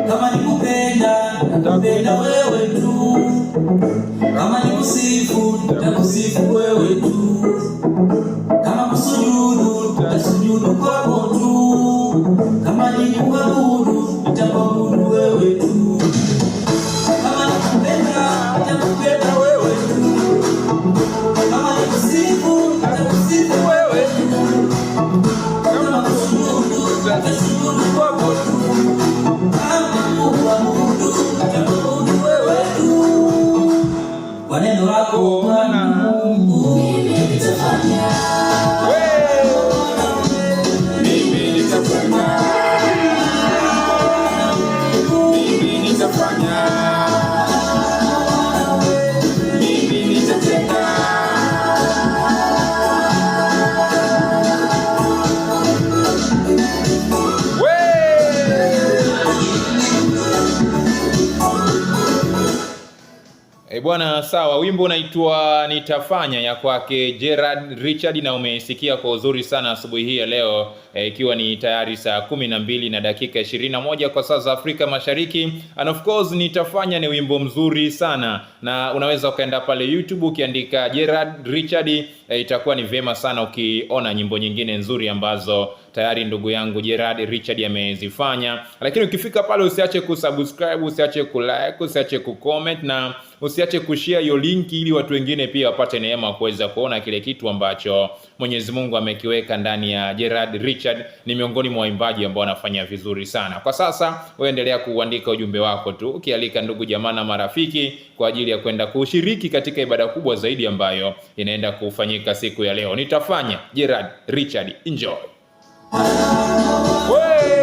Kama nikupenda, nitakupenda wewe tu. Kama nikusifu, nitakusifu wewe tu. Kama kusujudu, nitasujudu kwako tu. Kama nikuabudu, nitakuabudu wewe tu. Kama nikupenda, nitakupenda wewe tu. Kama nikusifu, nitakusifu wewe tu. Kama kusujudu, nitasujudu kwako tu. Kama kuabudu, nitakuabudu wewe tu. Kwa neno lako Bwana Mungu, Mimi nitafanya. Mimi nitafanya. Mimi nitafanya. Mimi nitatenda. E bwana, sawa. Wimbo unaitwa Nitafanya ya kwake Gerard Richard, na umeisikia kwa uzuri sana asubuhi hii ya leo, ikiwa ni tayari saa 12 na dakika 21 kwa saa za Afrika Mashariki. And of course Nitafanya ni wimbo mzuri sana, na unaweza ukaenda pale YouTube ukiandika Gerard Richard, itakuwa ni vyema sana ukiona nyimbo nyingine nzuri ambazo tayari ndugu yangu Gerard Richard amezifanya. Lakini ukifika pale usiache kusubscribe, usiache kulike, usiache kucomment na usiache kushare hiyo link ili watu wengine pia wapate neema kuweza kuona kile kitu ambacho Mwenyezi Mungu amekiweka ndani ya Gerard Richard. Ni miongoni mwa waimbaji ambao wanafanya vizuri sana kwa sasa. Wewe endelea kuandika ujumbe wako tu ukialika ndugu jamaa na marafiki kwa ajili ya kwenda kushiriki katika ibada kubwa zaidi ambayo inaenda kufanyika siku ya leo. Nitafanya Gerard Richard, enjoy. We!